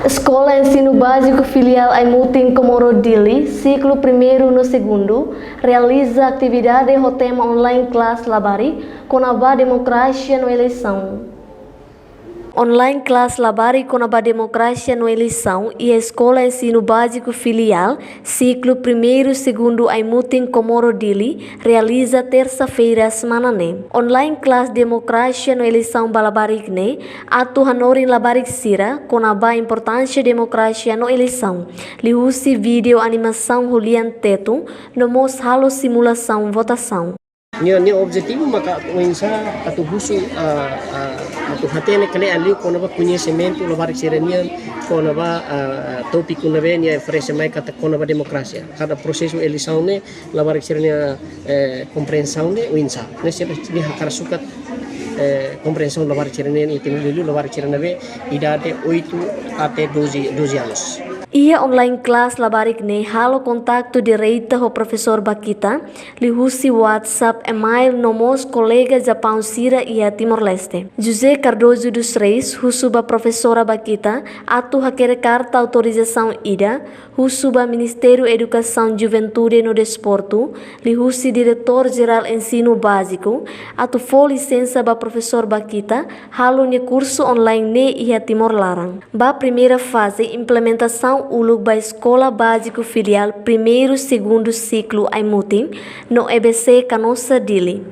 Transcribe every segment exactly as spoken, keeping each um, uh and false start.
Eskola Ensinu Báziku Filiál Aimutin Comoro Dili, siklu primeiru no segundu, realiza atividade ho tema online class labarik kona-ba demokrasia no eleisaun. Online class labarik kona-ba demokrasia no eleisaun iha Eskola Ensinu Báziku Filiál, siklu primeiru, segundu Aimutin Comoro Dili, realiza tersa-feira semana ne'e. Online class demokrasia no eleisaun ba labarik ne'e atu hanorin labarik sira kona-ba importánsia demokrasia no eleisaun, liuhusi vídeo animasaun ho lian Tetun, no mós halo simulasaun votasaun. Nia, nia objetivu maka oinsá atu husu, ah, ah, atu hatene kle'an liu kona-ba koñesimentu labarik sira-nian kona-ba, ah, tópiku ne'ebé nia oferese mai katak kona-ba demokrasia. Kada prosesu eleisaun ne'e labarik sira-nia, eh, komprensaun ne'e oinsá. Ne'e sira, nia hakarak sukat, eh, komprensaun labarik sira-nian, iha tempu liuliu labarik sira ne'ebé idade oitu até doze, doze anos. Iha online class labarik ne'e halo kontaktu direta ho profesór Baquita, liuhusi WhatsApp, email no mós kolega Japaun sira iha Timor-Leste. José Cardoso dos Reis husu ba profesora Baquita atu hakerek karta autorizasaun ida husu ba Ministériu Edukasaun, Juventude no Desportu, liuhusi Diretór Jerál Ensinu Báziku, atu fó lisensa ba profesór Baquita halo nia kursu online ne'e iha Timor laran. Ba primeira faze implementasaun uluk ba Eskola Báziku Filiál primeiru, segundu siklu Aimutin no E B C Canossa Dili.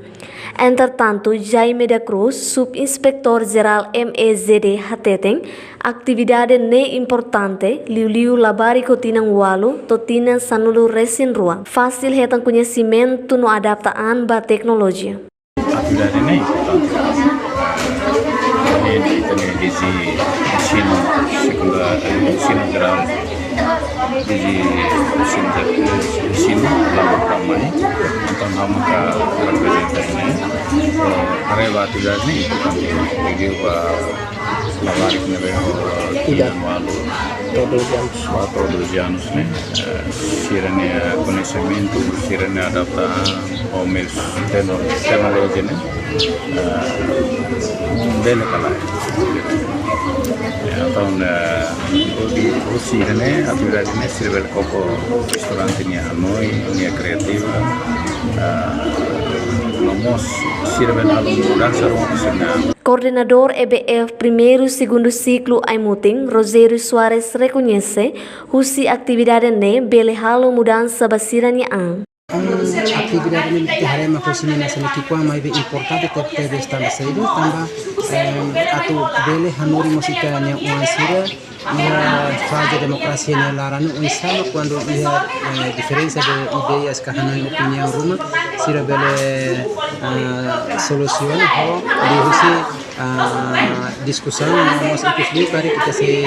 Entretantu, Jaime da Cruz, Subinspetór Jerál M E Z D, hateten, atividade ne'e importante, liuliu labarik ho tinan ualu to'o tinan sanulu-resin-rua, fasil hetan koñesimentu no adapta an ba teknolojia. Atividade ne'e importante. Ne'e ita-nia desde ensinu sekundáriu, ensinu jerál, desde ensinu, ensinu lama ba mai. Entaun, ha'u maka reprezenta ne'e. Eh, haree ba atividade ne'e importante. Liuliu ba labarik ne'ebé ho tinan ualu to'o doze anos. Ualu to'o doze anos ne'e, eh, sira-nia koñesimentu, sira-nia adapta, ou meius tekno-, teknolojia ne'e, eh, bele ka lae. Entaun, eh, hodi, hodi sira-ne'e, atividade ne'e sira bele koko estudante nia hanoin, nia kriativa, eh, no mós sira bele halo mudansa ruma ba sira-nia an. Koordenadór E B F primeiru, segundu siklu Aimutin, Rogério Soares, rekoñese, husi atividade ne'e bele halo mudansa ba sira-nia an. Atividade ne'e ita haree mak husi nia hanesan ki'ikoan, maibé importante tebetebes tanba saida, tanba, em, atu bele hanorin mós ita-nia oan sira iha faze demokrasia nia laran, oinsá mak kuandu iha, eh, diferensa de ideias ka hanoin, opiniaun ruma, sira bele, ah, solusiona ho liuhusi, ah, diskusaun, no mós ikus liu karik ita sei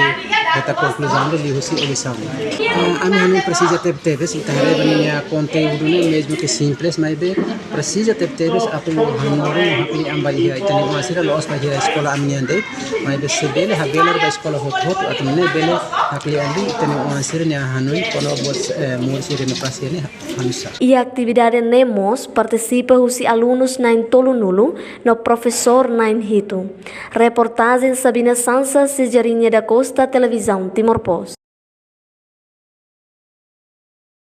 hetan konkluzaun liuhusi eleisaun. Ah, ami hanoin presiza tebetebes, ita haree ba ninia konteúdu ne'e, mezmu ke simples, maibé presiza tebetebes atu hanorin no haklian ba iha ita-nia oan sira, la'ós ba iha eskola ami-nian de'it, maibé se bele habelar ba eskola hotu-hotu, atu nune'e bele haklian liu ita-nia oan sira-nia hanoin kona-ba, eh, moris demokrasia ne'e hanusa. Iha atividade ne'e mós partisipa husi alunus na'in tolunulu no profesór na'in hitu. Reportajen Sabina Sansa, Cesarinha da Costa, Televizaun Timor Post.